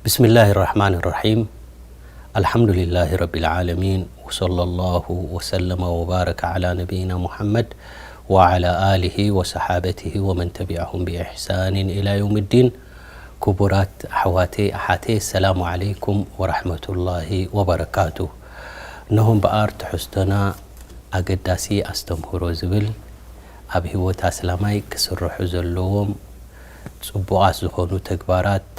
بسم الله الرحمن الرحيم. الحمد لله رب العالمين، وصلى الله وسلم وبارك على نبينا محمد وعلى آله وصحابته ومن تبعهم بإحسان إلى يوم الدين. ክቡራት ኣሕዋተይ ኣሓተይ፣ ሰላሙ ዓለይኩም ወራሕመቱላሂ ወበረካቱ። እነሆ እምበኣር ትሕዝቶና ኣገዳሲ ኣስተምህሮ ዝብል፣ ኣብ ህይወት ኣስላማይ ክስርሑ ዘለዎም ጽቡቓት ዝኾኑ ተግባራት፣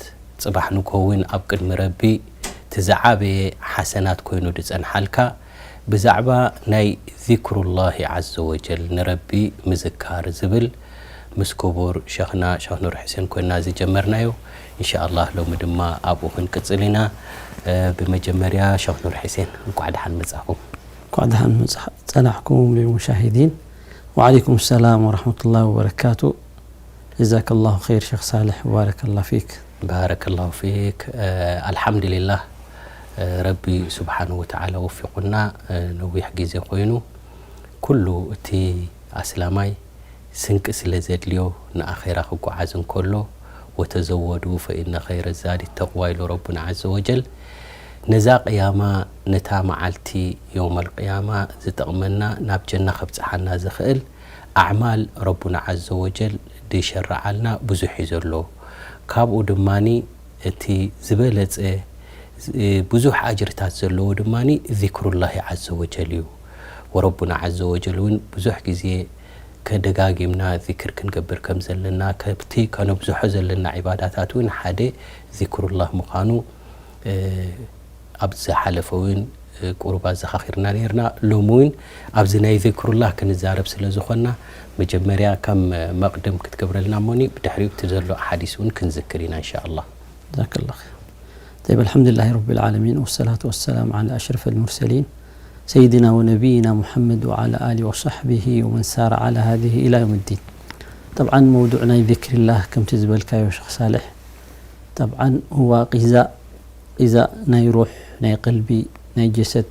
ጽባሕ ንግሆ እውን ኣብ ቅድሚ ረቢ እቲ ዝዓበየ ሓሰናት ኮይኑ ዝጸንሓልካ፣ ብዛዕባ ናይ ዚክሩላሂ ዓዘ ወጀል፣ ንረቢ ምዝካር ዝብል፣ ምስ ክቡር ሸኽና ሸኽ ኑር ሕሴን ኮይና ዝጀመርናዮ። ኢንሻኣላህ ሎሚ ድማ ኣብኡ ክንቅጽል ኢና። እ፣ ብመጀመርያ ሸኽ ኑር ሕሴን እንቋዕ ደሓን መጻኹም። እንቋዕ ደሓን መጻ-፣ ጸናሕኩም ልሙሻሂዲን። ወዓለይኩም ሰላም ወራሕመቱላሂ ወበረካቱ። ጀዛከላሁ ኸይር ሸኽ ሳልሕ፣ ወባረከላሁ ፊክ። ባረከላሁ ፊክ። እ፣ ኣልሓምዱሊላህ፣ እ፣ ረቢ ስብሓነሁ ወተዓላ ወፊቑና፣ እ፣ ነዊሕ ግዜ ኮይኑ ኩሉ እቲ ኣስላማይ ስንቂ ስለ ዘድልዮ ንኣኼራ ክጓዓዝ እንከሎ፣ "ወተዘወዱ ፈኢነ ኸይረ ዛዲ ተቕዋ" ኢሉ ረቡና ዓዘ ወጀል። ነዛ ቅያማ፣ ነታ መዓልቲ የውመል ቅያማ ዝጠቕመና፣ ናብ ጀና ከብጽሓና ዝኽእል ኣዕማል ረቡና ዓዘ ወጀል ዝሸረዓልና ብዙሕ እዩ ዘሎ። ካብኡ ድማኒ እቲ ዝበለጸ፣ እ፣ ብዙሕ ኣጅርታት ዘለዎ ድማኒ ዚክሩላሂ ዓዘ ወጀል እዩ። ወረቡና ዓዘ ወጀል እውን ብዙሕ ግዜ ከደጋጊምና ዚክር ክንገብር ከም ዘለና፣ ካብቲ ከነብዝሖ ዘለና ዒባዳታት እውን ሓደ ዚክሩላህ ምዃኑ፣ እ፣ ኣብ ዝሓለፈ እውን፣ እ፣ ቁሩብ ኣዘኻኺርና ነይርና። ሎሚ እውን ኣብዚ ናይ ዚክሩላህ ክንዛረብ ስለ ዝኾንና፣ መጀመርያ ከም መቕድም ክትገብረልና እሞኒ፣ ብድሕሪኡ እቲ ዘሎ ኣሓዲስ እውን ክንዝክር ኢና፣ እንሻኣላህ። ጀዛከላህ ኸይር። ጠይብ፣ ኣልሐምዱሊላሂ ረቢል ዓለሚን፣ ወሰላቱ ወሰላም ዓላ ኣሽረፊል ሙርሰሊን፣ ሰይድና ወነቢይና ሙሐመድ ወዓላ ኣሊሂ ወሰሕቢሂ ወመን ሳረ ዓላ ሃዚሂ ኢላ የውሚዲን። ጠብዓን፣ መውዱዕ ናይ ዚክሪላህ፣ ከምቲ ዝበልካዮ ሸኽ ሳልሕ፣ ጠብዓን፣ ሁዋ ቂዛ፣ ቂዛ ናይ ሩሕ፣ ናይ ቀልቢ፣ ናይ ጀሰድ፣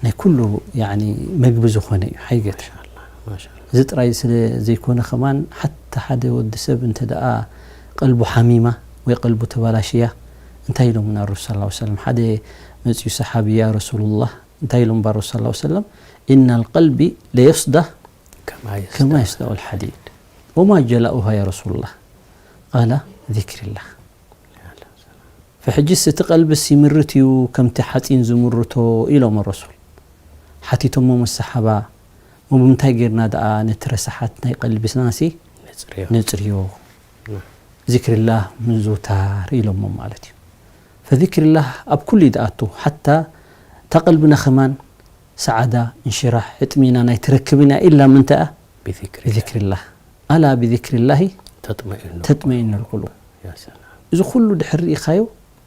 ናይ ኩሉ፣ ያዕኒ፣ መግቢ ዝኾነ እዩ፣ ሓይገት። ማሻኣላህ፣ ማሻኣላህ። እዚ ጥራይ ስለ ዘይኮነ ከማን፣ ሓታ ሓደ ወዲ ሰብ እንተ ደኣ ቀልቡ ሓሚማ ወይ ቀልቡ ተባላሽያ፣ እንታይ ኢሎምና ረሱል ሰለላሁ ዐለይሂ ወሰለም? ሓደ መጺኡ ሰሓቢ፣ "ያ ረሱሉላህ"፣ እንታይ ኢሎም ባ ረሱል ሰለላሁ ዐለይሂ ወሰለም? "ኢነል ቀልቢ ለየስዳ ከማ የስዳ ከማ የስዳኡል ሓዲድ፣ ወማ ጀላኡሃ ያ ረሱሉላህ?" ቃለ፣ "ዚክሪላህ." ፈሕጅስ እቲ ቀልብስ ይምርት እዩ ከምቲ ሓጺን ዝምርቶ ኢሎም ረሱል። ሓቲቶሞ ምስ ሰሓባ፣ "እሞ ብምንታይ ጌርና ደኣ ነቲ ረሳሓት ናይ ቀልብናሲ ነጽርዮ?" ነጽርዮ? ና። ዚክሪላህ ምዝውታር ኢሎሞ ማለት እዩ። ፈዚክሪላህ ኣብ ኩሉ እዩ ዝኣቱ፣ ሓታ እታ ቀልብና ከማን ሰዓዳ፣ እንሽራሕ፣ እጥሚናን ኣይትረክብን እያ ኢላ ምንታይ እያ? ብዚክሪላህ። ብዚክሪላህ። ኣላ ብዚክሪላሂ ተጥመኢኑ። ተጥመኢኑል ቁሉብ። ያ ሰላም። እዚ ኩሉ ድሕሪ ርኢኻዮ፣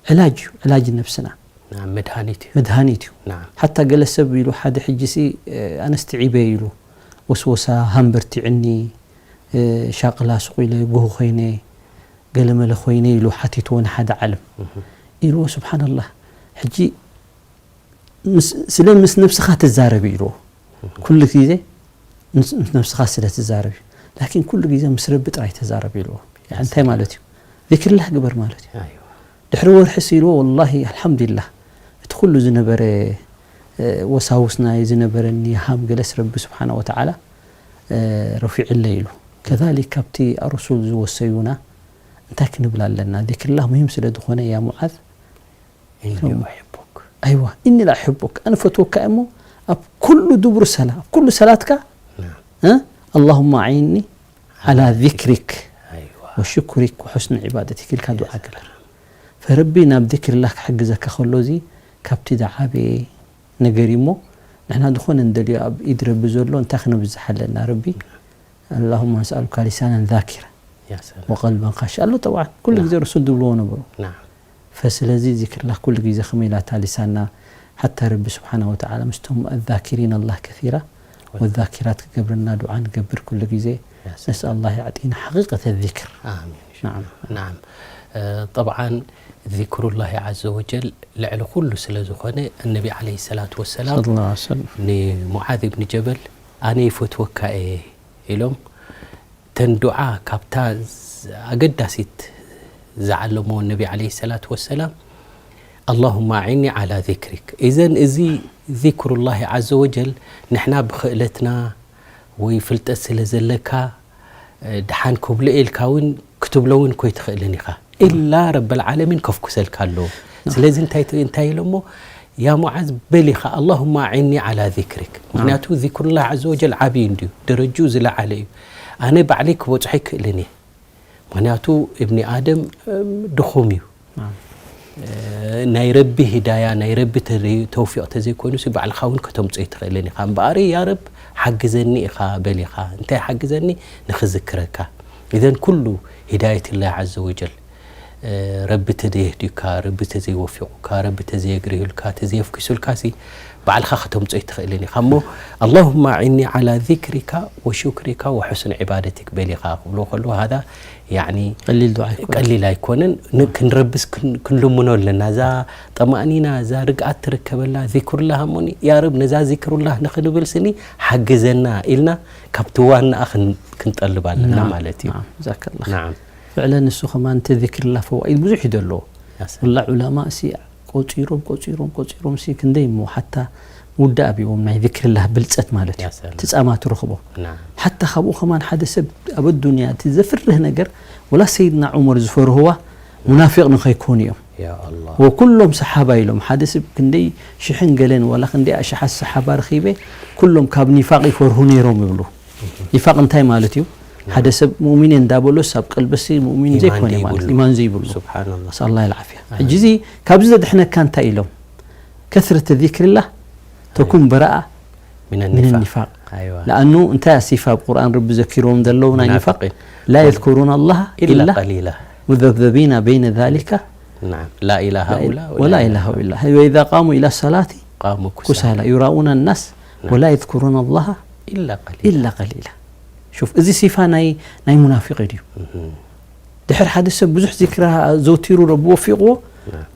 ዕላጅ እዩ፣ ዕላጅ ነብስና። ናም፣ መድሃኒት እዩ። መድሃኒት እዩ። ናም። ሓታ ገለ ሰብ ኢሉ ሓደ ሕጂ ሲ፣ እ፣ ኣነስ ትዒበ ኢሉ፣ ወስወሳ ሃምበርቲዕኒ፣ እ፣ ሻቕላ ስቕ ኢለ፣ ጉሁ ኮይነ፣ ገለመለ ኮይነ ኢሉ ሓቲትዎ ንሓደ ዓለም። እህ። ኢልዎ፣ ስብሓንላህ፣ ሕጂ ምስ፣ ስለ ምስ ነብስኻ ትዛረብ ኢልዎ። እህ። ኩሉ ግዜ ምስ፣ ምስ ነብስኻ ስለ ትዛረብ እዩ። ላኪን ኩሉ ግዜ ምስ ረቢ ጥራይ ተዛረብ ኢልዎ። ያ እንታይ ሰላም። ማለት እዩ? ዚክርላህ ግበር ማለት እዩ። ኣይዋ። ድሕሪ ወርሒ ስኢልዎ፣ ወላሂ ኣልሓምዱሊላህ፣ እቲ ኩሉ ዝነበረ፣ እ፣ ወሳውስ ናይ ዝነበረኒ ሃም ገለስ ረቢ ስብሓነ ወተዓላ፣ እ፣ ረፊዕለይ ኢሉ። ከዛሊክ ካብቲ ኣረሱል ዝወሰዩና እንታይ ክንብል ኣለና? ዚክርላህ ሙሂም ስለ ዝኾነ፣ ያ ሙዓዝ፣ ኢኒ ኡሒቡክ። ኣይዋ፣ ኢኒ ላ ኡሒቡክ፣ ኣነ ፈትወካ እየ እሞ፣ ኣብ ኩሉ ዱቡር ሰላ፣ ኣብ ኩሉ ሰላትካ፣ ናም። እ፣ ኣላሁማ ኣዒኒ ዓላ ዚክሪክ ኣይዋ። ወሽኩሪክ ወሑስኒ ዒባደቲክ ኢልካ ዱዓ ግበር። ፈረቢ ናብ ዚክርላህ ክሕግዘካ ከሎ፣ እዚ ካብቲ ዝዓበየ ነገር እዩ እሞ፣ ንሕና ዝኾነ እንደልዮ ኣብ ኢድ ረቢ ዘሎ እንታይ ክነብዝሕ ኣለና? ረቢ፣ ኣላሁማ ነስኣሉካ ሊሳናን ዛኪራ ያ ሰላም። ወቀልበን ኻሺ ኣሎ። ጠብዓን ኩሉ ናም። ግዜ ረሱል ዝብልዎ ነበሩ። ናም። ፈስለዚ ዚክርላህ ኩሉ ግዜ ከመይ ኢላ እታ ሊሳንና ሓታ ረቢ ስብሓነ ወተዓላ ምስቶም ኣዛኪሪን ኣላህ ከሲራ ወ- ወዛኪራት ክገብረና ዱዓ ንገብር ኩሉ ግዜ። ያ ሰላም። ነስኣል ኣላህ የዕጢና ሓቂቀተ ዚክር። ኣሚን። ናዓም። ናዓም። እ፣ ጠብዓን ዚክሩላሂ ዓዘ ወጀል ልዕሊ ኩሉ ስለ ዝኾነ፣ እነቢ ዓለይሂ ሰላቱ ወሰላም ሰለላሁ ዐለይሂ ወሰለም ንሙዓዝ ኢብን ጀበል፣ "ኣነ ይፈትወካ እየ" ኢሎም፣ ተን ዱዓ ካብታ ዝ-፣ ኣገዳሲት ዝዓለሞ ነቢ ዓለይሂ ሰላቱ ወሰላም፣ ኣላሁማ ኣዒኒ ዓላ ዚክሪክ። ኢዘን እዚ ዚክሩላሂ ዓዘ ወጀል ንሕና ብኽእለትና ወይ ፍልጠት ስለ ዘለካ፣ እ፣ ደሓን ክብሎ ኢልካ እውን ክትብሎ እውን ኮይትኽእልን ኢኻ። ኢላ ረበል ዓለሚን ከፍኩሰልካ ኣለዎ። ስለዚ እንታይ ት-፣ እንታይ ኢሎሞ? ያ ሙዓዝ በል ኢኻ፣ ኣላሁማ ኣዒኒ ዓላ ዚክሪክ። ምኽንያቱ ዚክሩላህ ዓዘ ወጀል ዓብዪ እንድዩ፣ ደረጅኡ ዝለዓለ እዩ። ኣነ ባዕለይ ክበጽሖ ኣይክእልን እየ። ምኽንያቱ እብኒ ኣደም፣ እም፣ ድኹም እዩ። ናም። እ፣ ናይ ረቢ ሂዳያ፣ ናይ ረቢ ተዘይ-፣ ተውፊቕ ተዘይኮይኑሲ ባዕልኻ እውን ከተምጽኦ ኣይትኽእልን ኢኻ። እምበኣር ያ ረብ ሓግዘኒ ኢኻ በል ኢኻ። እንታይ ሓግዘኒ? ንኽዝክረካ። ኢዘን ኩሉ ሂዳየትላህ ዓዘ ወጀል፣ እ፣ ረቢ ተዘየህድዩካ፣ ረቢ ተዘይወፊቑካ፣ ረቢ ተዘየግሪሁልካ፣ ተዘየፍኪሱልካሲ ባዕልኻ ከተምጽኦ ኣይትኽእልን ኢኻ። እሞ ኣላሁማ ኣዒኒ ዓላ ዚክሪካ ወሹክሪካ ወሑስን ዒባደቲክ በል ኢኻ ክብሎ ከለዉ ሃዛ ያዕኒ ቀሊል ዱዓ ኣይኮነን። ቀሊል ኣይኮነን። ን-፣ ክንረብስ ክን-፣ ክንልምኖ ኣለና። እዛ ጠማእኒና፣ እዛ ርግኣት ትርከበላ ዚክሩላህ እሞኒ፣ ያ ረብ ነዛ ዚክሩላህ ንኽንብል ስኒ ሓግዘና ኢልና ካብቲ ዋናኣ ክን-፣ ክንጠልብ ኣለና ናም፣ ማለት እዩ። ናም፣ ጀዛከላህ። ናም። ፍዕለን እሱ ከማን እቲ ዚክርላ ፈዋኢድ ብዙሕ እዩ ዘለዎ። ያ ሰላም። ወላ ዑለማ እሲ ቆጺሮም፣ ቆጺሮም፣ ቆጺሮም እሲ ክንደይ እሞ ሓታ ምውዳእ ኣብዎም ናይ ዚክርላህ ብልጸት ማለት እዩ። ያ ሰላም። እቲ ጻማ ትረኽቦ። ናም። ሓታ ካብኡ ከማን ሓደ ሰብ ኣብ ኣዱንያ እቲ ዘፍርህ ነገር ወላ ሰይድና ዑመር ዝፈርህዋ ሙናፊቕ ንኸይኮኑ እዮም። ያ ኣላህ። ወኩሎም ሰሓባ ኢሎም፣ ሓደ ሰብ ክንደይ ሽሕን ገለን ዋላ ክንደይ ኣሽሓት ሰሓባ ረኺበ፣ ኩሎም ካብ ኒፋቕ ይፈርሁ ነይሮም ይብሉ። ኒፋቕ እንታይ ማለት እዩ? ሓደ ሰብ ሙእሚን እየ እንዳበሎስ ኣብ ቀልበሲ ሙእሚን ኢማን ዘይኮነ ማለት ዘይብሉ። ኢማን ዘይብሉ። ሱብሓነላህ። ነስኣሉላህ ልዓፍያ። ኣይ። ሕጂ እዚ ካብዚ ዘድሕነካ እንታይ ኢሎም? ከስረት ዚክሪላህ ተኩን በረኣ ሚነ ሚነ ኒፋቅ። ኒፋቅ። ኣይዋ። ለኣኑ እንታይ ሲፋ ኣብ ቁርኣን ረቢ ዘኪርዎም ዘለዉ ናይ ኒፋቅ? ሙናፊቂን። ላ የዝኩሩነ ኣላህ ኢላ ኢላ ቀሊላ። ሙዘብዘቢና በይነ ዛሊካ ናም። ላ ኢላ ሃኡላ ወላ ኢላ ሃኡላ። ወኢዛ ቃሙ ኢላ ሰላቲ ቃሙ ኩሳላ። ኩሳላ ዩራኡነ ናስ ናም። ወላ የዝኩሩነ ኣላህ ኢላ ቀሊላ። ኢላ ቀሊላ። ሹፍ፣ እዚ ሲፋ ናይ፣ ናይ ሙናፊቅ እዩ። እህ። ድሕር ሓደ ሰብ ብዙሕ ዚክራ ዘውቲሩ ረቢ ወፊቕዎ፣ ናም።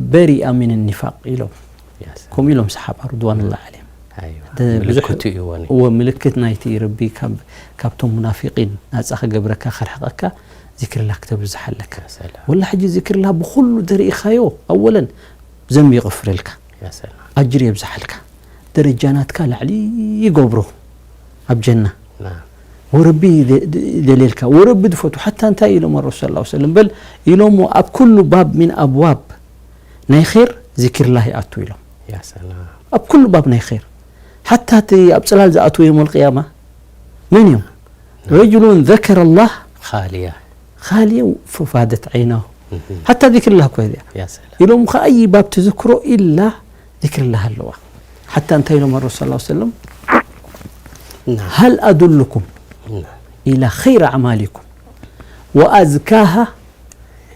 በሪኣ ሚን ኒፋቅ ኢሎም። ያ ሰላም። ከምኡ ኢሎም ሰሓባ ርድዋኑላህ ዓለይሂም። ኣይዋ። ደ-፣ ብዙሕ ምልክቱ እዩ ወኒ። እወ፣ ምልክት ናይቲ ረቢ ካብ፣ ካብቶም ሙናፊቂን ናጻ ክገብረካ፣ ከርሕቐካ፣ ዚክርላ ክተብዝሓለካ። ያ ሰላም። ወላ ሕጂ ዚክርላ ብኹሉ ደሪእኻዮ፣ ኣወለን ዘንቢ ይቕፍረልካ። ያ ሰላም። ኣጅር የብዝሓልካ። ደረጃ ናትካ ላዕሊ ይገብሮ ኣብ ጀና። ናም። ወረቢ ደ-፣ ደ-፣ ደልየልካ፣ ወረቢ ድፈቱ። ሓታ እንታይ ኢሎም ኣረሱል ሰለላሁ ዐለይሂ ወሰለም? በል ኢሎሞ ኣብ ኩሉ ባብ ሚን ኣብዋብ ናይ ኸይር ዚክርላህ ይኣቱ ኢሎም። ያ ሰላም። ኣብ ኩሉ ባብ ናይ ኸይር። ሓታ እቲ ኣብ ጽላል ዝኣትዉ የውመል ቅያማ መን እዮም? ናም። ረጁሉን ዘከረ ኣላህ ኻሊያ። ኻሊያ ፈፋደት ዓይናሁ። እህ። ሓታ ዚክርላህ እኮ እያ። ያ ሰላም። ኢሎም ከኣ ኣይ ባብ ትዝክሮ ኢላ ዚክርላህ ኣለዋ። ሓታ እንታይ ኢሎም ኣረሱል ሰለላሁ ዐለይሂ ወሰለም? ናም። ሀል ኣዱልኩም ናም። ኢላ ኸይረ ኣዕማሊኩም ወኣዝካሃ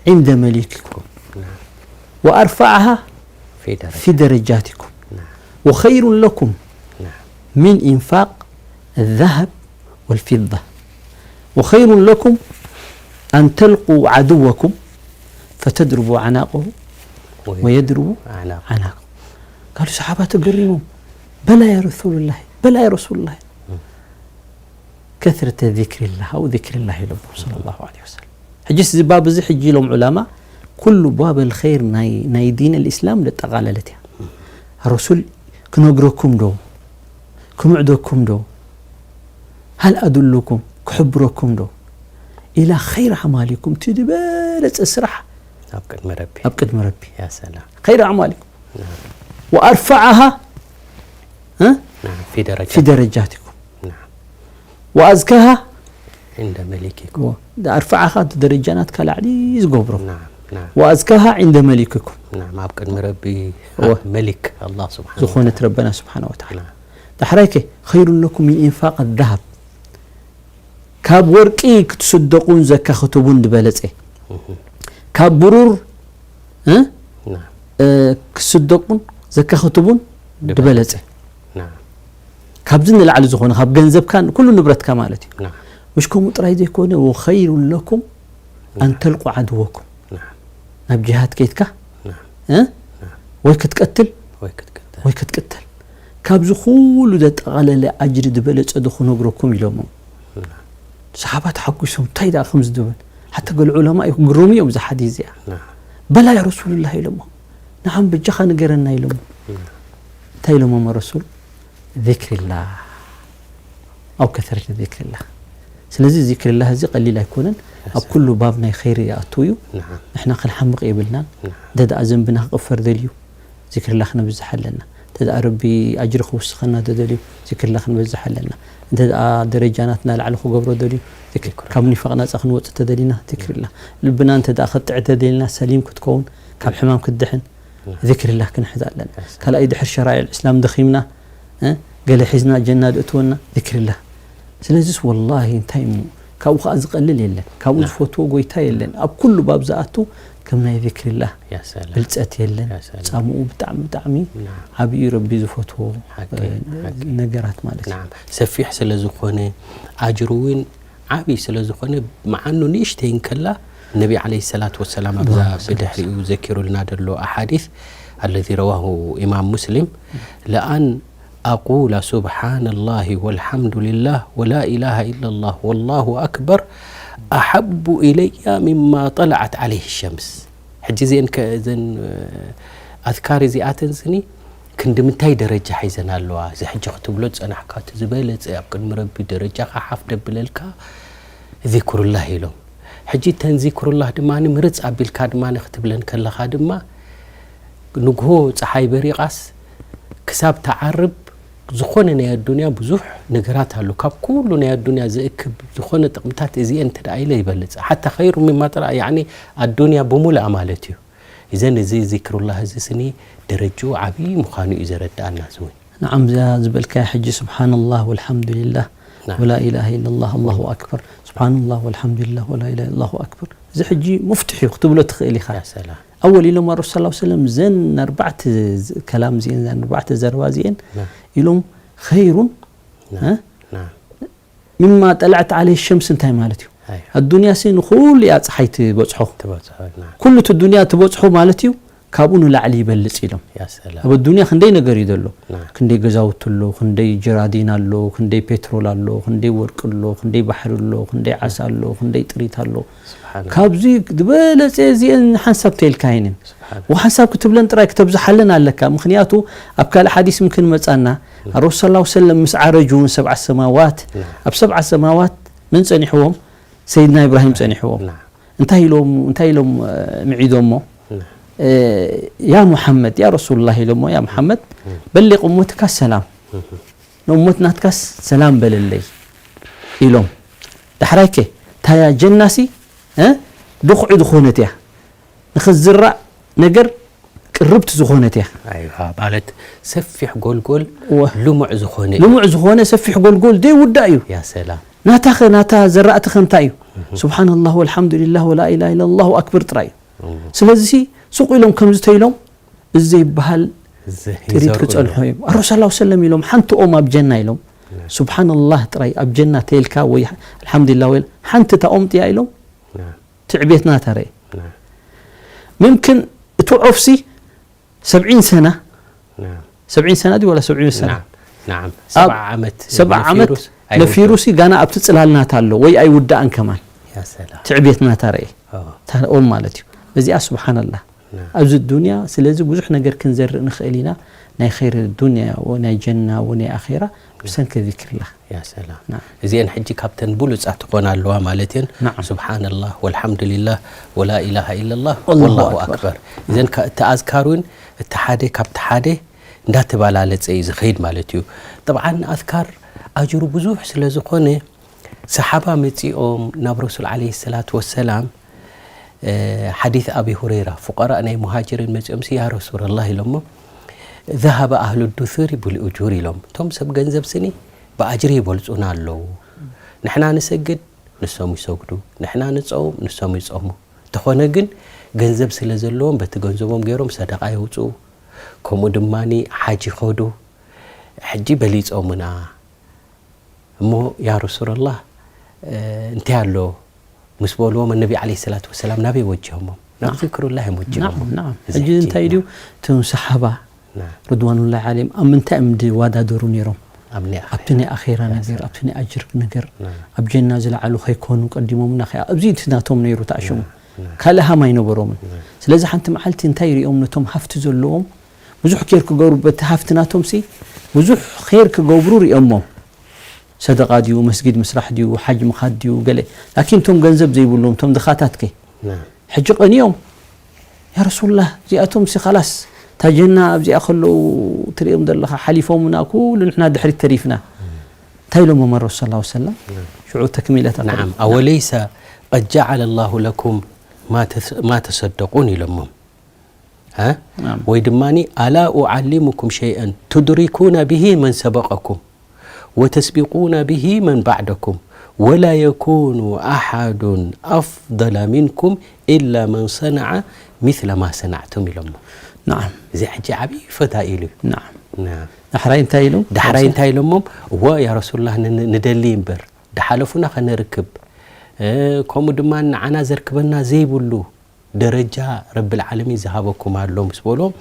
ዒንደ መሊኪኩም ናም። ወኣርፈዓሃ ፊ ደረጃ። ፊ ደረጃቲኩም ናም። ወኸይሩን ለኩም ናም። ሚን ኢንፋቅ ዘሀብ ወልፊዳ ወኸይሩን ለኩም ኣን ተልቁ ዓድወኩም ፈተድርቡ ኣዕናቀሁ ወየ-፣ ወየድርቡ ኣዕናቀ። ኣዕናቀኩም። ካሉ ሰሓባ ተገሪሞም፣ በላ ያ ረሱሉላህ፣ በላ ያ ረሱሉላህ። እም። ከስረተ ዚክሪላህ ኣው ዚክሪላህ ኢሎም ሰለላሁ ዐለይሂ ወሰለም። ሕጂስ እዚ ባብ እዚ ሕጂ ኢሎም ዑለማ፣ ኩሉ ባብ ኣልኸይር ናይ፣ ናይ ዲን ኣልእስላም ዘጠቓለለት እያ። ረሱል ክነግረኩም ዶ? ክምዕደኩም ዶ? ሃል ኣዱሉኩም፣ ክሕብረኩም ዶ? ኢላ ኸይር ኣዕማሊኩም፣ እቲ ዝበለጸ ስራሕ ኣብ ቅድሚ ረቢ። ኣብ ቅድሚ ረቢ። ያ ሰላም። ኸይር ኣዕማሊኩም። ናም። ወኣርፈዓሃ፣ እ? ናም፣ ፊ ደረጃ። ፊ ደረጃቲኩም። ናም። ወኣዝካሃ ዒንደ መሊኪኩም። ወ-፣ ኣርፈዓኻ እቲ ደረጃ ናትካ ላዕሊ ዝገብሮ። ናም፣ ናም። ወኣዝካሃ ዒንደ መሊኪኩም። ናም፣ ኣብ ቅድሚ ረቢ፣ እወ። ኣብ መሊክ ኣላህ ስብሓነ ዝኾነት ወተዓላ። ረበና ስብሓነ ወተዓላ። ናም። ዳሕራይ ከ፣ ኸይሩን ለኩም ሚን ኢንፋቅ ኣዛሃብ። ካብ ወርቂ ክትስደቁን ዘካ ክትቡን ዝበለጸ። እህ። ካብ ብሩር፣ እ? ናም። እ፣ ክትስደቁን ዘካ ክትቡን ዝበለጸ። ዝበለጸ። ናም። ካብዚ ንላዕሊ ዝኾነ፣ ካብ ገንዘብካን ኩሉ ንብረትካ ማለት እዩ። ናም። ምሽ ከምኡ ጥራይ ዘይኮነ፣ ወኸይሩን ለኩም ኣን ናም። ተልቁ ዓድወኩም። ናም። ናብ ጅሃድ ከይድካ፣ ናም። እ? ናም። ወይ ክትቀትል፣ ወይ ክትቅተል። ወይ ክትቅተል። ካብዚ ኩሉ ዘጠቓለለ ኣጅሪ ዝበለጸ ዶ ክነግረኩም ኢሎሞ። ናም። ሰሓባ ተሓጒሶም፣ እንታይ ደኣ ከምዚ ዝብል? ሓታ ገለ ዑለማ ይግረሙ እዮም እዛ ሓዲስ እዚኣ። በላ ያ ረሱሉላህ ኢሎሞ። ንዓም በጃኻ ንገረና ኢሎሞ። እንታይ ኢሎሞም ረሱል? ዚክሪላህ። ኣው ከሰረት ዚክሪላህ። ስለዚ ዚክሪላህ እዚ ቀሊል ኣይኮነን። ኣብ ኩሉ ባብ ናይ ኸይሪ ይኣቱ እዩ። ንሕና ክንሓምቕ የብልናን። እንተ ደኣ ዘንብና ክቕፈር ደልዩ ዚክርላ ክነብዝሕ ኣለና። እንተ ደኣ ረቢ ኣጅሪ ክውስኸና ተደልዩ ዚክርላ ክንበዝሕ ኣለና። እንተ ደኣ ደረጃ ናትና ላዕሊ ክገብሮ ደልዩ ዚክር፣ ካብ ኒፋቕ ናጻ ክንወጽእ ተደሊና ዚክርላ። ልብና እንተ ደኣ ከጥዕ ተደሊና ሰሊም ክትከውን ካብ ሕማም ክትድሕን ዚክርላ ክንሕዝ ኣለና። ካልኣይ ድሕር ሸራይዕ እስላም ደኺምና እ፣ ገለ ሒዝና ጀና ድእትወና ዚክርላ። ስለዚስ ወላሂ እንታይ እሞ ካብኡ ከኣ ዝቐልል የለን፣ ካብኡ ዝፈትዎ ጎይታ የለን። ኣብ ኩሉ ባብ ዝኣቱ ከም ናይ ዚክርላ ያ ሰላም። ብልጸት የለን። ያ ሰላም። ጻምኡ ብጣዕሚ ብጣዕሚ ናም። ዓብዩ ረቢ ዝፈትዎ ሓቂ፣ እ፣ ሓቂ። ነገራት ማለት እዩ። ናም። ሰፊሕ ስለ ዝኾነ ኣጅሩ እውን ዓብዪ ስለ ዝኾነ መዓኑ ንእሽተይ እንከላ ነቢ ዓለይሂ ሰላቱ ወሰላም ኣብዛ ኣላሁመ ሰሊ ብድሕሪኡ ዘኪሩልና ዘሎ ኣሓዲስ الذي رواه إمام مسلم لأن أقول سبحان الله والحمد لله ولا إله إلا الله والله أكبر أحب إلي مما طلعت عليه الشمس። ሕጂ እዚአን ከ-፣ እዘን፣ እ፣ ኣዝካር እዚኣተን ስኒ ክንዲ ምንታይ ደረጃ ሒዘን ኣለዋ? እዚ ሕጂ ክትብሎ ዝጸናሕካ እቲ ዝበለጸ ኣብ ቅድሚ ረቢ ደረጃኻ ሓፍ ደብለልካ ዚክሩላህ ኢሎም። ሕጂ እተን ዚክሩላህ ድማ ምርጽ ኣቢልካ ድማ ክትብለን ከለኻ ድማ ንግሆ ጸሓይ በሪቓስ ክሳብ ትዓርብ ዝኾነ ናይ ኣዱንያ ብዙሕ ነገራት ኣሎ። ካብ ኩሉ ናይ ኣዱንያ ዝእክብ ዝኾነ ጥቕምታት እዚአን እንተ ደኣ ኢለ ይበልጽ። ሓታ ኸይሩ ሚማ ጥራ፣ ያዕኒ ኣዱንያ ብምሉኣ ማለት እዩ። እዘን እዚ ዚክሩላህ እዚ ስኒ ደረጅኡ ዓብዪ ምዃኑ እዩ ዘረድኣና እዚ እውን። ንዓም እዛ ዝበልካያ ሕጂ ስብሓንላህ ወልሓምዱሊላህ ናም። ወላ ኢላሃ ኢለላህ ኣላሁ ኣክበር፣ ስብሓንላህ ወልሓምዱሊላህ ወላ ኢላሃ ኢለላሁ ኣክበር። እዚ ሕጂ ሙፍትሕ እዩ ክትብሎ ትኽእል ኢኻ። ያ ሰላም። ኣወል ኢሎም ኣረሱል ሰለላሁ ዐለይሂ ወሰለም እዘን ኣርባዕተ ዝ-፣ ከላም እዚአን፣ እዘን ኣርባዕተ ዘረባ እዚአን ናም። ኢሎም ኸይሩን፣ ናም። እ? ናም። ሚማ ጠለዐት ዓለይሂ ሸምስ እንታይ ማለት እዩ? ኣይ። ኣዱንያ ሲ ንኹሉ እያ ፀሓይ ትበፅሖ። ትበፅሖ፣ ናም። ኩሉ እቲ ዱንያ ትበፅሖ ማለት እዩ፣ ካብኡ ንላዕሊ ይበልፅ ኢሎም። ያ ሰላም። ኣብ ኣዱንያ ክንደይ ነገር እዩ ዘሎ። ናም። ክንደይ ገዛውቲ ኣሎ፣ ክንደይ ጀራዲን ኣሎ፣ ክንደይ ፔትሮል ኣሎ፣ ክንደይ ወርቂ ኣሎ፣ ክንደይ ባሕሪ ኣሎ፣ ክንደይ ዓሳ ኣሎ፣ ክንደይ ጥሪት ኣሎ። ስብሓን። ካብዚ ዝበለፀ እዚአን ሓንሳብ ተይልካ ይንን። ስብሓን። ወሓንሳብ ክትብለን ጥራይ ክተብዝሓለን ኣለካ። ምኽንያቱ ኣብ ካልእ ሓዲስ ምን ክንመጻና፣ ናም። ኣረሱል ሰለላሁ ዐለይሂ ወሰለም ምስ ዓረጁ እውን ሰብዓ ሰማዋት፣ ናም። ኣብ ሰብዓ ሰማዋት መን ጸኒሕዎም? ሰይድና ኢብራሂም ጸኒሕዎም። ናም። እንታይ ኢሎም፣ እንታይ ኢሎም፣ እ፣ ምዒዶሞ? ናም። እ፣ ያ ሙሓመድ፣ ያ ረሱሉላህ ኢሎሞ፣ ያ ሙሓመድ፣ ናም። በሊቕ እሞትካ ሰላም። እህ። ንእሞት ናትካስ ሰላም በለለይ ኢሎም። ዳሕራይከ፣ ታያ ጀናሲ፣ እ፣ ድኹዒ ዝኾነት እያ። ንኽዝራእ ነገር ቅርብቲ ዝኾነት እያ። ኣይዋ፣ ማለት ሰፊሕ ጎልጎል ወ-፣ ልሙዕ ዝኾነ እዩ። ልሙዕ ዝኾነ ሰፊሕ ጎልጎል ዘይውዳእ እዩ። ያ ሰላም። ናታኸ፣ ናታ ዘራእትኸ እንታይ እዩ? እህ። ስብሓንላህ ወልሓምዱሊላህ ወላ ኢላሃ ኢለላሁ ኣክበር ጥራይ እዩ። እህ። ስለዚሲ ሱቕ ኢሎም ከምዚ ተኢሎም እዚ ዘይበሃል እዚ ጥሪት ይዘርኡ ክጸንሖ እዮም። እዮም። ኣረሱል ሰለላሁ ዐለይሂ ወሰለም ኢሎም ሓንቲ ኦም ኣብ ጀና ኢሎም። ናም። ስብሓንላህ ጥራይ ኣብ ጀና ተይልካ ወይ ኣልሓምዱሊላህ ወይ ሓንቲ እታ ኦም ጥያ ኢሎም ናም። ትዕቤትና ተረየ። ናም። ምምክን እቲ ዖፍሲ ሰብዒን ሰና፣ ናም። ሰብዒን ሰና ድዩ ወላ ሰብዒን ሰና? ናም። ናም። ኣብ ሰብዓ ዓመት ሰብዓ ዓመት ነፊሩስ ነፊሩሲ ኣይውድእን። ጋና ኣብቲ ጽላል ናታ ኣሎ ወይ ኣይውዳእን ከማን። ያ ሰላም። ትዕቤት ናታ ረኤ። ኦ። ታርኦም ማለት እዩ። እዚኣ ስብሓንላህ። ናም። ኣብዚ ዱንያ ስለዚ ብዙሕ ነገር ክንዘርእ ንኽእል ኢና። ናይ ኸይር ዱንያ ወ-፣ ናይ ጀና ወ-፣ ናይ ኣኼራ ብሰንኪ ዚክርላህ። ያ ሰላም። ናም። እዚአን ሕጂ ካብተን ብሉጻት ትኾና ኣለዋ ማለት እየን። ናም። ስብሓንላህ ወልሓምዱሊላህ ወላ ኢላሃ ኢለላህ ወላሁ ወላሁ ኣክበር። ኣክበር። እዘን ከ-፣ እቲ ኣዝካር እውን እቲ ሓደ ካብቲ ሓደ እንዳተባላለጸ እዩ ዝኸይድ ማለት እዩ። ጠብዓን ኣዝካር ኣጅሩ ብዙሕ ስለ ዝኾነ ሰሓባ መጺኦም ናብ ረሱል ዓለይሂ ሰላቱ ወሰላም፣ እ፣ ሓዲስ ኣቢ ሁረይራ፣ ፉቀራእ ናይ ሙሃጅሪን መጺኦምሲ፣ "ያ ረሱለላህ" ኢሎሞ፣ "ዘሀበ ኣህሉ ዱሱሪ ብልኡጁር" ኢሎም። እቶም ሰብ ገንዘብ ስኒ ብኣጅሪ ይበልጹና ኣለዉ። ንሕና ንሰግድ፣ ንሶም ይሰግዱ። ንሕና ንጸውም፣ ንሶም ይጸሙ። እንተኾነ ግን ገንዘብ ስለ ዘለዎም በቲ ገንዘቦም ገይሮም ሰደቓ የውጽኡ። ከምኡ ድማኒ ሓጅ ይኸዱ። ሕጂ በሊጾምና። እሞ ያ ረሱለላህ፣ እ፣ እንታይ ኣሎ? ምስ በልዎም፣ ነቢ ዓለይሂ ሰላቱ ወሰላም ናበይ ወጅሆሞም? ናብ ናም። ዚክሩላህ እዮም ወጅሆሞም። ናም፣ ናም። እዚ ሕጂ ሕጂ፣ እንታይ ድዩ? ናም። እቶም ሰሓባ ናም። ርድዋኑላሂ ዓለይሂም ኣብ ምንታይ እዮም ዝወዳደሩ ነይሮም? ኣብ ናይ ኣኼራ። ኣብቲ ናይ ኣኼራ ነገር ኣብቲ ናይ ኣጅር ነገር ናም። ኣብ ጀና ዝለዓሉ ከይኮኑ ቀዲሞምና ከኣ ኣብዚ እቲ ናቶም ነይሩ ተኣሽሙ ናም። ካልእ ሃም ኣይነበሮምን። ስለዚ ሓንቲ መዓልቲ እንታይ ሪኦም ነቶም ሃፍቲ ዘለዎም ብዙሕ ኬር ክገብሩ በቲ ሃፍቲ ናቶም ሲ ብዙሕ ር ክገብሩ ሪኦሞም ሰደቃ ድዩ መስጊድ ምስራሕ ድዩ ሓጅ ምኻድ ድዩ ገለ ላኪን ቶም ገንዘብ ዘይብሎም ቶም ድኻታት ከ ናም። ሕጂ ቀንዮም ያ ረሱሉላህ እዚኣቶም ሲ ኻላስ ታጀና ኣብዚኣ ከለዉ ትሪኦም ዘለኻ ሓሊፎምና ኩሉ ንሕና ድሕሪት ተሪፍና እንታይ ኢሎሞም ረሱል ሰለላሁ ዐለይሂ ወሰለም ሽዑ ተክሚለት نعم أوليس قد جعل الله لكم ما تس- ما تصدقون ኢሎሞም ها نعم. ወይ ድማ ألا أعلمكم شيئا تدركون به من سبقكم وتسبقون به من بعدكم ولا يكون أحد أفضل منكم إلا من صنع مثل ما صنعتم ኢሎሞ نعم እዚ ሕጂ ዓብዪ ፈታ ኢሉ እዩ نعم نعم ዳሕራይ እንታይ ኢሉ ዳሕራይ እንታይ ኢሎሞም እወ ያ ረሱሉላህ ን- ንደሊ እምበር ድሓለፉና ከነርክብ እ፣ ከምኡ ድማ ንዓና ዘርክበና ዘይብሉ ደረጃ ረብል ዓለሚን ዝሃበኩም ኣሎ ምስ በሎም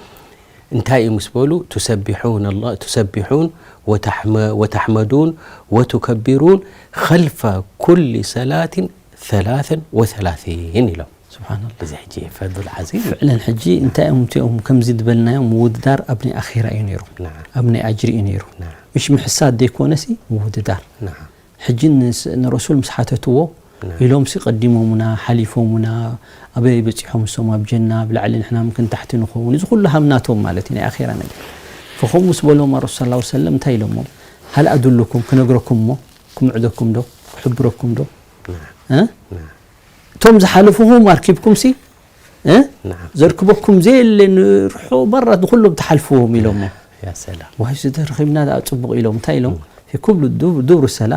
እንታይ እዩ ምስ በሉ تسبحون الله تسبحون وتحم- وتحمدون وتكبرون خلف كل صلاة ثلاثا وثلاثين ኢሎም ስብሓንላ እዚ ሕጂ ፈዱል ዓዚም ፍዕለን ሕጂ እንታይ እዮም እቲኦም ከምዚ ዝበልናዮም ምውድዳር ኣብ ናይ ኣኼራ እዩ ነይሩ نعم ኣብ ናይ ኣጅሪ እዩ ነይሩ نعم ምሽ ምሕሳድ ዘይኮነሲ ምውድዳር نعم ሕጂ ንስ- ንረሱል ምስ ሓተትዎ نعم ኢሎም ሲ ቀዲሞሙና ሓሊፎሙና ኣበይ በፂሖም እሶም ኣብ ጀና ኣብ ላዕሊ ንሕና ምክን ታሕቲ ንኸውን እዚ ኩሉ ሃምናቶም ማለት እዩ ናይ ኣኼራ ነገር ፈኸም ምስ በሎም ረሱል ስ ሰለም እንታይ ኢሎሞ ሃል ኣዱልኩም ክነግረኩም ሞ ክምዕደኩም ዶ ክሕብረኩም ዶ نعم እ? نعم እቶም ዝሓለፉኹም ኣርኪብኩም ሲ እ? نعم ዘርክበኩም ዘየለ ንርሑ በራት ንኩሎም ትሓልፍዎም ኢሎሞ يا سلام ዋይ እዚ ተረኺብና ደኣ ፅቡቕ ኢሎም እንታይ ኢሎም ፊ ኩሉ ዱብ- ዱብሩ ሰላ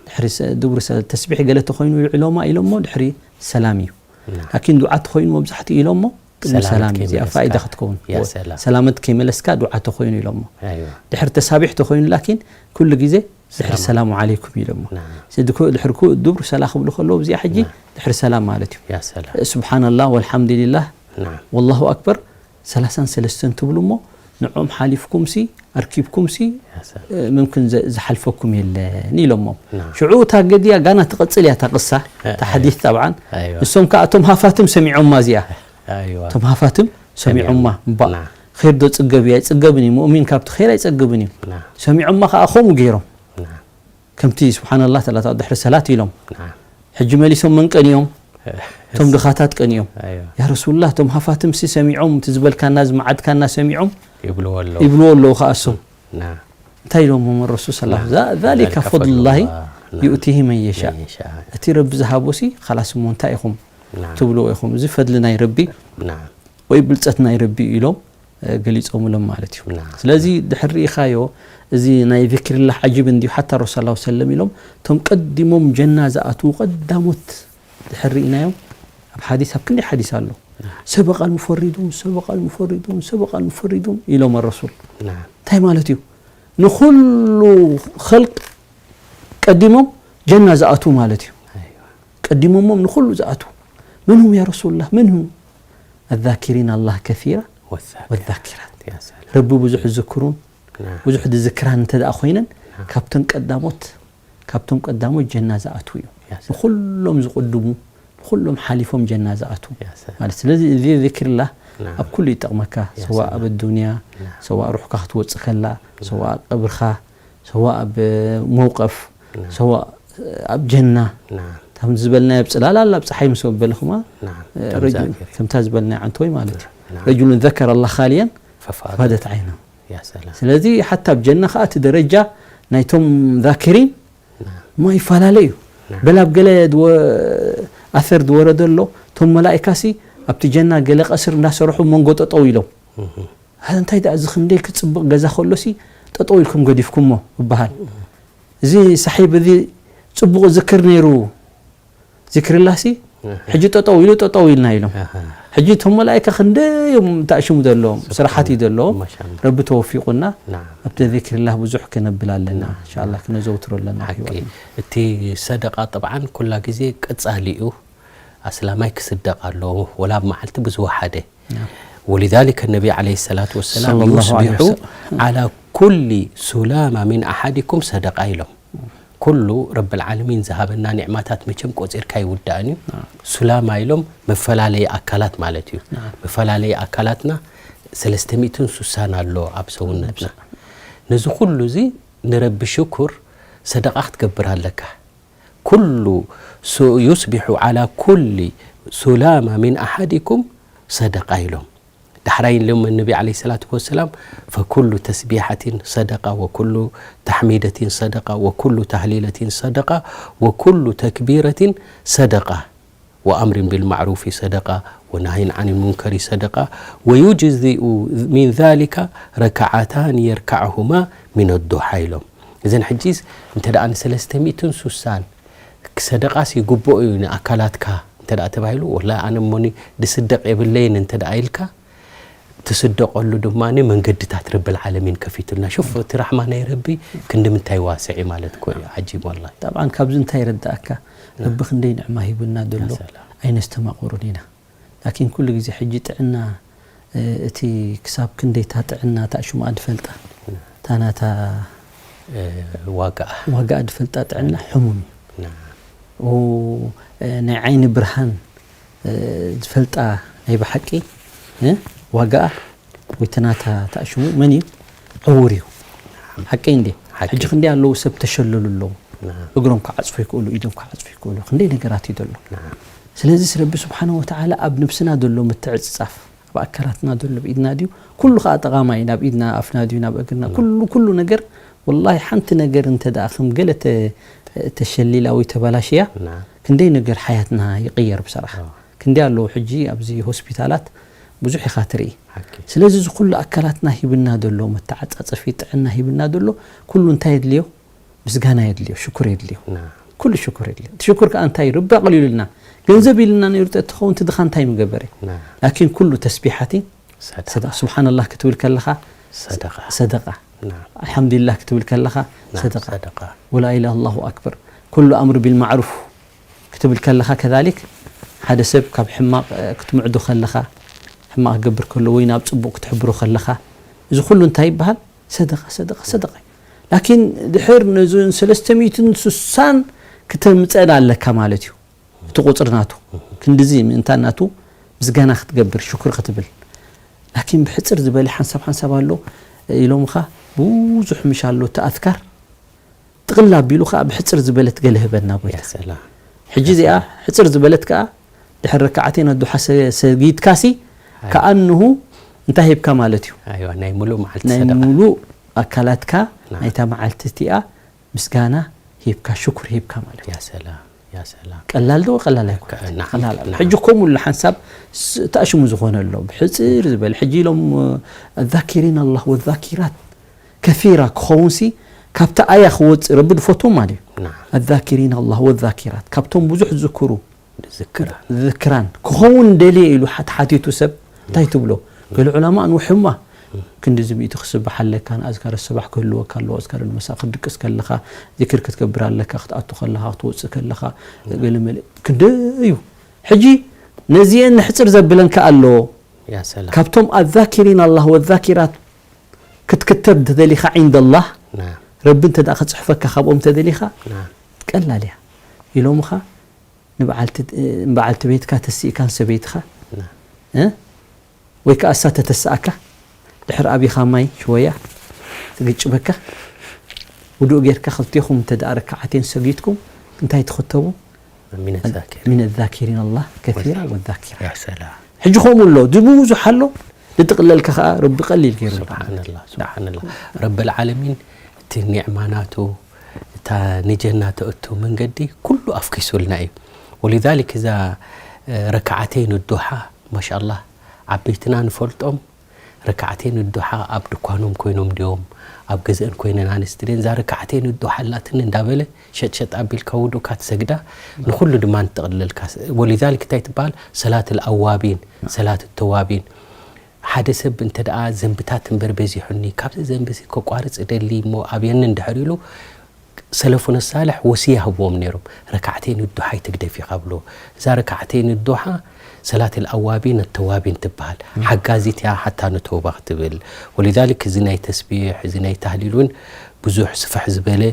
ድሕሪ ሰ- ዱብሩ ሰላ ተስቢሕ ገለ ተኮይኑ ይልዕሎማ ኢሎሞ ድሕሪ ሰላም እዩ نعم ላኪን ዱዓ ተኮይኑ መብዛሕትኡ ኢሎሞ ቅድሚ ሰላመት ሰላም እዩ እዚኣ ከይመለስካ። ፋይዳ ክትከውን يا سلام ሰላመት ከይመለስካ ዱዓ ተኮይኑ ኢሎሞ أيوة ድሕሪ ተሳቢሕ ተኮይኑ ላኪን ኩሉ ግዜ ድሕሪ ሰላም። ሰላሙ ዓለይኩም ኢሎሞ نعم እዚ ድኮ- ድሕሪ ኩ- ዱብሩ ሰላ ክብሉ ከለዉ እዚኣ ሕጂ نعم ድሕሪ ሰላም ማለት እዩ يا سلام ስብሓንላህ ወልሓምዱሊላህ نعم ወላሁ ኣክበር ሰላሳን ሰለስተን ትብሉ እሞ ንዖም ሓሊፍኩም ሲ ኣርኪብኩም ሲ يا سلام እ፣ ምምክን ዘ- ዝሓልፈኩም የለን ኢሎሞም نعم ሽዑ እታ ገድያ ጋና ትቐፅል እያ እታ ቅሳ እ፣ እታ ሓዲስ ጠብዓን أيوة እሶም ከዓ እቶም ሃፋትም ሰሚዖማ እዚኣ أيوة እቶም ሃፋትም ሰሚዖማ እባ نعم ኸይር ዶ ፅገብ እዩ ኣይፅገብን እዩ ሙእሚን ካብቲ ኸይር ኣይፀግብን እዩ نعم ሰሚዖማ ከዓ ከምኡ ገይሮም نعم ከምቲ ስብሓንላህ ተላታ ድሕሪ ሰላት ኢሎም نعم ሕጂ መሊሶም መን ቀንዮም እቶም ድኻታት ቀንዮም أيوة ያ ረሱሉላህ እቶም ሃፋትም ሲ ሰሚዖም እቲ ዝበልካና ዝመዓድካና ሰሚዖም ይብልዎ ኣለዉ ይብልዎ ኣለዉ ከዓ እሶም نعم እንታይ ኢሎሞ ረሱል ስ ذلك فضل الله يؤتيه من يشاء من يشاء እቲ ረቢ ዝሃቦ ሲ ካላስ እሞ እንታይ ኢኹም نعم ትብልዎ ኢኹም እዚ ፈድሊ ናይ ረቢ نعم ወይ ብልፀት ናይ ረቢ እዩ ኢሎም እ፣ ገሊፆምሎም ማለት እዩ نعم ስለዚ ድሕር ርኢኻዮ እዚ ናይ ذكر الله ዓጅብ እንድዩ ሓታ ረሱል ስ ሰለም ኢሎም እቶም ቀዲሞም ጀና ዝኣትዉ ቀዳሞት ድሕር ርኢናዮም ኣብ ሓዲስ ኣብ ክንደይ ሓዲስ ኣሎ سبق المفردون سبق المفردون سبق المفردون ኢሎም ረሱል نعم እንታይ ማለት እዩ ንኩሉ ኸልቅ ቀዲሞም ጀና ዝኣትዉ ማለት እዩ أيوة ቀዲሞሞም ንኩሉ ዝኣትዉ من هم يا رسول الله من هم الذاكرين الله كثيرا والذاكرات والذاكرات يا سلام ረቢ ብዙሕ ዝዝክሩን نعم ብዙሕ ዝዝክራን እንተ ደኣ ኮይነን ካብተን ቀዳሞት ካብቶም ቀዳሞት ጀና ዝኣትዉ እዩ يا سلام ንኩሎም ዝቕድሙ ንኩሎም ሓሊፎም ጀና ዝኣትዉ يا سلام ማለት ስለዚ እዚ ذكر الله نعم ኣብ ኩሉ ይጠቕመካ يا ሰዋእ سلام ኣብ ኣዱንያ نعم ሰዋእ ሩሕካ ክትወፅእ ከላ ሰዋእ ኣብ ቀብርኻ ሰዋእ ኣብ መውቀፍ نعم ሰዋእ ኣብ ጀና نعم ከም ዝበልናዮ ኣብ ፅላል ኣላ ኣብ ፀሓይ ምስ በልኹማ نعم እ፣ ከም ረጁል ذاكر ከምታ ዝበልናዮ ዓንተ ወይ ማለት እዩ نعم رجل ذكر الله خاليا ففاضت فادت عينه يا سلام ስለዚ ሓታ ኣብ ጀና ከዓ እቲ ደረጃ ናይቶም ذاكرين نعم ማ ይፈላለ እዩ نعم በል ኣብ ገለ ድወ- ኣሰር ዝወረደ ኣሎ እቶም መላእካ ሲ ኣብቲ ጀና ገለ ቀስር እንዳሰርሑ መንጎ ጠጠው ኢሎም مهم. ሀ እንታይ ደኣ እዚ ክንደይ ክፅብቕ ገዛ ከሎሲ ጠጠው ኢልኩም ገዲፍኩሞ ይበሃል እዚ ሳሒብ እዚ ፅቡቕ ዝክር ነይሩ ዚክርላሲ ሕጂ ጠጠው ኢሉ ጠጠው ኢልና ኢሎም ኣሃ። ሕጂ እቶም መላእካ ክንደዮም ተኣሽሙ ዘለዎም ስራሓት እዩ ዘለዎም ማሻአላህ። ረቢ ተወፊቁና ናም። ኣብቲ ዚክርላህ ብዙሕ ክነብል ኣለና እንሻላ ክነዘውትሮ ኣለና ሓቂ ህይወትና እቲ ሰደቃ ጠብዓን ኩላ ግዜ ቀጻሊ እዩ ኣስላማይ ክስደቅ ኣለዎ ወላ ኣብ መዓልቲ ብዝወሓደ ናም። ولذلك النبي عليه الصلاة والسلام صلى الله عليه يصبح وسلم. على ኩሊ ሱላማ ሚን ኣሓዲኩም ሰደቃ ኢሎም። ኩሉ ረብል ዓለሚን ዝሃበና ኒዕማታት መቸም ቆጺርካ ይውዳእን እዩ። ሱላማ ኢሎም መፈላለየ ኣካላት ማለት እዩ። መፈላለየ ኣካላትና ሰለስተ ሚእትን ስሳን ኣሎ ኣብ ሰውነትና። ነዚ ኩሉ እዚ ንረቢ ሽኩር ሰደቃ ክትገብር ኣለካ። ኩሉ ሱ-፣ ዩስቢሑ ዓላ ኩሊ ሱላማ ሚን ኣሓዲኩም ሰደቃ ኢሎም። ዳሕራይ ኢሎም ነቢ ዓለይሂ ሰላቱ ወሰላም፣ ፈኩሉ ተስቢሐቲን ሰደቃ ወኩሉ ተሕሚደቲን ሰደቃ ወኩሉ ተህሊለቲን ሰደቃ ወኩሉ ተክቢረቲን ሰደቃ ወኣምሪን ቢልማዕሩፊ ሰደቃ ወናህይን ዓኒል ሙንከሪ ሰደቃ ወዩጅዚኡ ሚን ዛሊካ ረክዓታን የርካዕሁማ ሚን ዱሓ ኢሎም። እዘን ሕጂስ እንተ ደኣ ንሰለስተ ሚእትን ስሳን ሰደቃስ ይግብኦ እዩ ንኣካላትካ እንተ ደኣ ተባሂሉ፣ ወላ ኣነ እሞኒ ድስደቕ የብለይን እንተ ደኣ ኢልካ፣ ትስደቐሉ ድማ መንገድታት ረብል ዓለሚን ከፊቱልና። ሹፍ፣ እቲ ራሕማ ናይ ረቢ ክንዲ ምንታይ ዋስዕ እዩ ማለት እኮ እዩ። ዓጂብ ወላሂ። ጠብዓን ካብዚ እንታይ ይርዳእካ? ረቢ ክንደይ ንዕማ ሂቡና ዘሎ ያ ሰላም። ኣይነስተማቕሩን ኢና። ላኪን ኩሉ ግዜ ሕጂ ጥዕና፣ እ፣ እቲ ክሳብ ክንደይ እታ ጥዕና እታ ሽሙኣ ድፈልጣ፣ እታ ናታ እ፣ ዋጋኣ። ዋጋኣ ድፈልጣ ጥዕና ሕሙም እዩ። ና። ኦ፣ እ፣ ናይ ዓይኒ ብርሃን፣ እ፣ ዝፈልጣ ናይ ብሓቂ፣ እ፣ ዋጋኣ ወይ እቲ ናታ እታ ሽሙ መን እዩ? ዕዉር እዩ። ሓቂ እንዴ? ሓቂ። ሕጂ ክንደይ ኣለዉ ሰብ ተሸለሉ ኣለዉ። ና። እግሮም ክዓጽፉ ይክእሉ፣ ኢዶም ክዓጽፉ ይክእሉ። ክንደይ ነገራት እዩ ዘሎ። ና። ስለዚስ ረቢ ስብሓነ ወተዓላ ኣብ ነብስና ዘሎ ምትዕጽጻፍ፣ ኣብ ኣካላትና ዘሎ ኣብ ኢድና ድዩ? ኩሉ ከኣ ጠቓማይ ናብ ኢድና፣ ኣፍና ድዩ፣ ናብ እግርና? ኩሉ፣ ኩሉ ነገር ወላሂ ሓንቲ ነገር እንተ ደኣ ከም ገለ ተ-፣ ተሸሊላ ወይ ተበላሽያ፣ ና። ክንደይ ነገር ሓያትና ይቕየር ብሰራሕ። ኣዎ። ክንደይ ኣለዉ ሕጂ ኣብዚ ሆስፒታላት ብዙሕ ኢኻ ትርኢ። ሓቂ። ስለዚ እዚ ኩሉ ኣካላትና ሂብና ዘሎ መተዓጻጸፊ ጥዕና ሂብና ዘሎ ኩሉ እንታይ የድልዮ? ምስጋና የድልዮ፣ ሽኩር የድልዮ። ና። ኩሉ ሽኩር የድልዮ። እቲ ሽኩር ከኣ እንታይ? ረቢ ኣቕሊሉልና። ገንዘብ ኢልና ነይሩ ተትኸውን እቲ ድኻ እንታይ ምገበረ? ና። ላኪን ኩሉ ተስቢሓቲ ሰደቃ። ሰደቃ። ሱብሓነላህ ክትብል ከለኻ ሰደቃ። ሰደቃ። ና። ኣልሓምዱሊላህ ክትብል ከለኻ ና፣ ሰደቃ። ሰደቃ። ወላ ኢላሃ ኣላሁ ኣክበር። ኩሉ ኣምሩ ቢልማዕሩፍ ክትብል ከለኻ ከዛሊክ ሓደ ሰብ ካብ ሕማቕ፣ እ፣ ክትምዕዶ ከለኻ፣ ሕማቕ ክገብር ከሎ ወይ ናብ ጽቡቕ ክትሕብሮ ከለኻ፣ እዚ ኩሉ እንታይ ይበሃል? ሰደቃ፣ ሰደቃ፣ ሰደቃ እዩ። ላኪን ድሕር ነዚ ሰለስተ ሚእትን ስሳን ክተምጸን ኣለካ ማለት እዩ። እቲ ቁጽሪ ናቱ፣ ክንድዚ ምእንታን ናቱ ምስጋና ክትገብር፣ ሽኩር ክትብል። ላኪን ብሕጽር ዝበለ ሓንሳብ ሓንሳብ ኣሎ ኢሎምኻ፣ ብዙሕ ምሽ ኣሎ እቲ ኣዝካር። ጥቕል ኣቢሉ ኸኣ ብሕጽር ዝበለት ገለ ህበና ጎይታ። ያ ሰላም። ሕጂ እዚኣ ሕጽር ዝበለት ከኣ ድሕሪ ረካዓተይን ኣዱሓ ሰ-፣ ሰጊድካሲ ኣይ። ከኣንሁ እንታይ ሂብካ ማለት እዩ? ኣይዋ፣ ናይ ሙሉእ መዓልቲ ናይ ሰደቃ። ሙሉእ ኣካላትካ ናም። ናይታ መዓልቲ እቲኣ ምስጋና ሂብካ፣ ሽኩር ሂብካ ማለት እዩ። ያ ሰላም፣ ያ ሰላም። ቀላል ዶ? ቀላል ኣይኮነን። ናም፣ ቀላል። ናም። ሕጂ ከምኡ ኢሉ ሓንሳብ ስ-፣ ተኣሽሙ ዝኾነ ኣሎ። ብሕጽር ዝበለ። ሕጂ ኢሎም፣ ኣዛኪሪን ኣላህ ወዛኪራት ከሲራ ክኸውንሲ፣ ካብቲ ኣያ ክወጽእ ረቢ ድፈትዎም ማለት እዩ። ናም። ኣዛኪሪን ኣላህ ወዛኪራት፣ ካብቶም ብዙሕ ዝዝክሩ ዝዝክራን። ዝዝክራን ክኸውን ደልየ ኢሉ ሓ-፣ ተሓቲቱ ሰብ እንታይ ትብሎ? ገለ ዑለማ ንውሕማ ክንዲ ዝሚእቲ ክስብሕ ኣለካ፣ ንኣዝካረ ሰባሕ ክህልወካ ኣለዎ፣ ኣዝካረ መሳእ ክትድቅስ ከለኻ፣ ዚክር ክትገብር ኣለካ፣ ክትኣቱ ከለኻ፣ ክትወጽእ ከለኻ፣ ገለ መለ-፣ ክንደይ እዩ። ሕጂ ነዚኤን ንሕጽር ዘብለን ከኣ ኣለዎ። ያ ሰላም። ካብቶም ኣዛኪሪን ኣላህ ወዛኪራት ክትክተብ እንተደሊኻ ዒንደ ኣላህ፣ ናም። ረቢ እንተ ደኣ ክጽሕፈካ ካብኦም እንተደሊኻ፣ ናም። ቀላል እያ ኢሎምኻ። ንበዓልቲ፣ ንበዓልቲ ቤትካ ተሲእካን ሰበይትኻ፣ ና። እ? ወይ ከኣ እሳ ተተስኣካ፣ ድሕሪ ኣቢኻ ማይ ሽወያ ትግጭበካ፣ ውዱእ ጌርካ ክልቴኹም እንተ ደኣ ረካዓቴን ሰጊድኩም፣ እንታይ ትኽተቡ? ሚነ ዛኪሪን። ሚነ ዛኪሪን ኣላህ ከሲራ ወዛኪራት። ያ ሰላም። ሕጂ ከምኡ ኣሎ፣ እዚ ብዙሕ ኣሎ፣ ዝጥቕለልካ ከኣ ረቢ ቀሊል ገይሩ። ሱብሓነላህ፣ ሱብሓነላህ። ረብል ዓለሚን እቲ ኒዕማ ናቱ፣ እታ ንጀና ተእቱ መንገዲ ኩሉ ኣፍኪሱልና እዩ። ወሊዛሊክ እዛ፣ እ፣ ረክዓተይን ዱሓ፣ ማሻኣላህ፣ ዓበይትና ንፈልጦም፣ ረክዓተይን ዱሓ ኣብ ድኳኖም ኮይኖም ድዮም፣ ኣብ ገዝአን ኮይነን ኣንስቲ ድየን፣ እዛ ረክዓተይን ዱሓ ኣላትኒ እንዳበለ፣ ሸጥ ሸጥ ኣቢልካ ውዱእካ ትሰግዳ፣ ንኹሉ ድማ ንጠቕልለልካ። ወሊዛሊክ እንታይ ትበሃል? ሰላት ኣልኣዋቢን፣ ሰላት ተዋቢን። ሓደ ሰብ እንተ ደኣ ዘንብታት እምበር በዚሑኒ፣ ካብዚ ዘንቢ እዚ ከቋርጽ እደሊ እሞ ኣብየኒ እንድሕር ኢሉ፣ ሰለፉነ ሳልሕ ወስያ ህብዎም ነይሮም። ረካዕተይን ዱሓ ኣይትግደፍ ኢኻ ብሎ። እዛ ረካዕተይን ዱሓ ሰላት ኣልኣዋቢን ኣተዋቢን ትበሃል። ሓጋዚት እያ ሓታ ንተውባ ክትብል። ወሊዛሊክ እዚ ናይ ተስቢሕ፣ እዚ ናይ ታህሊል እውን ብዙሕ ስፍሕ ዝበለ፣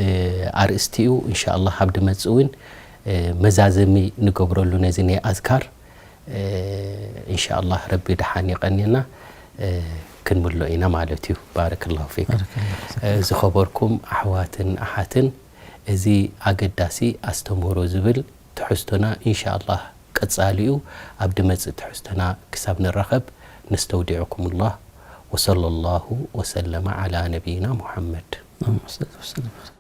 እ፣ ኣርእስቲ እዩ። ኢንሻኣላህ ኣብ ድመጽእ እውን፣ እ፣ መዛዘሚ ንገብረሉ ነዚ ናይ ኣዝካር። እ፣ ኢንሻኣላህ ረቢ ደሓን የቐንየና፣ እ፣ ክንምሎ ኢና ማለት እዩ። ባረከላሁ ፊክ። እ፣ ዝኸበርኩም ኣሕዋትን ኣሓትን፣ እዚ ኣገዳሲ ኣስተምህሮ ዝብል ትሕዝቶና ኢንሻኣላህ ቀጻሊ እዩ። ኣብ ድመጽእ ትሕዝቶና ክሳብ ንራኸብ ነስተውዲዕኩሙላህ። ወሰለላሁ ወሰለመ ዓላ ነቢይና ሙሐመድ። اللهم صل وسلم.